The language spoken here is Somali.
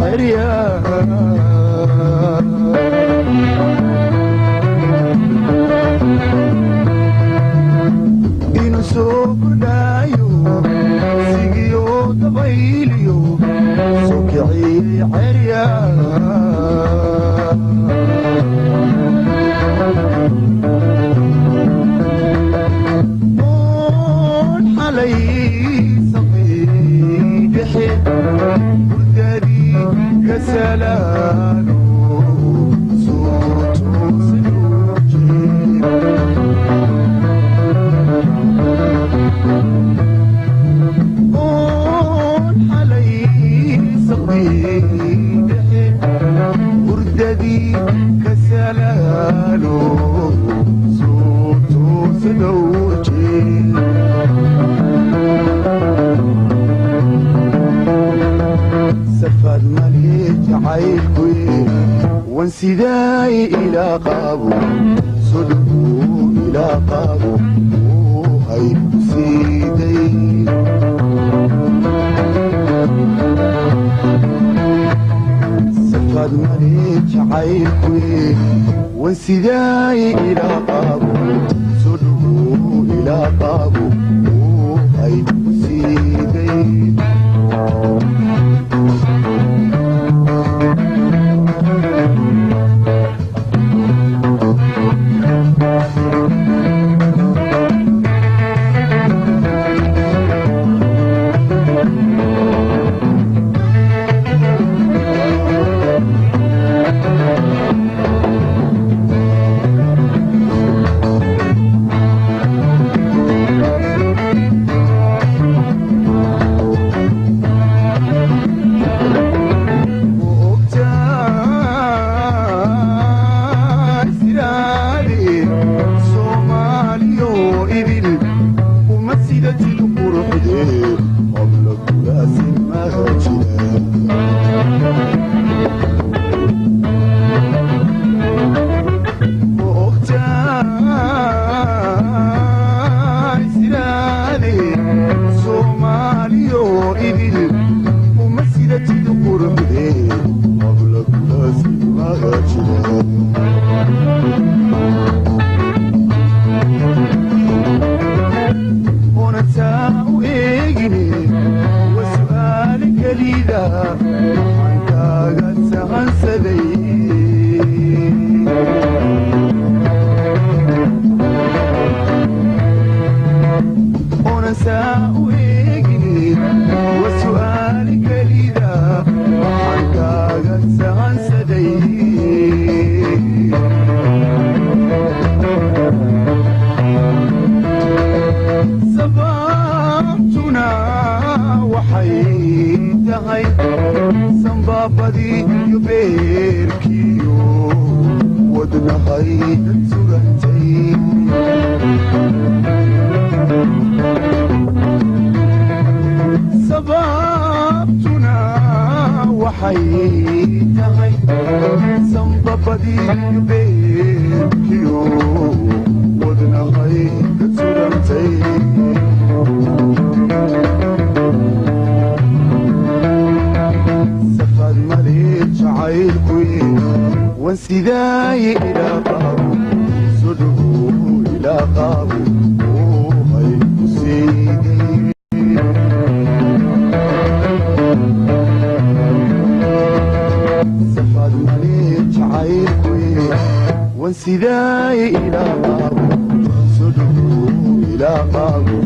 Xerya inuu soo kordhayo sigiyo dabayliyo soo kiciyey xerya. Oon xalay saqii dhexe hurdadii ka salaalo soo toosay jeer. Oon xalay saqii dhexe hurdadii ka salaalo soo toosay dhowr jeer. Safaad male jacaylkuye wan sidaay ilaa qabo sodhow ilaa qabo haybu siiday. Safaad male jacaylkuye wan sidaay ilaa qabo sodhow ilaa qabo haybu siiday. Ogtahay sidaade Soomaaliyo idil uma sida til quruxde qabla kulaasi maha jira. Ogtahay sidaade Soomaaliyo idil uma sida til quruxde qabla kulaasi maha jira. Onataa u eegine wa su'aali kelida waxaan kaaga sahansaday. Onasaa u eegine wa su'aali kelida waxaan kaaga sahansaday. Sababtuna waxay tahay sanbaabadii iyo beerkiyo wadnahay surantay. Sababtuna waxay tahay sanbabadii iyo beerkiyo wadnahay surantay. Safaad male jacaylkuye wan sidaay ilaa qabo sodhow ilaa qabo hay ku siiday. Safaad male jacaylkuye wan sidaay ilaa qabo sodhow ilaa qabo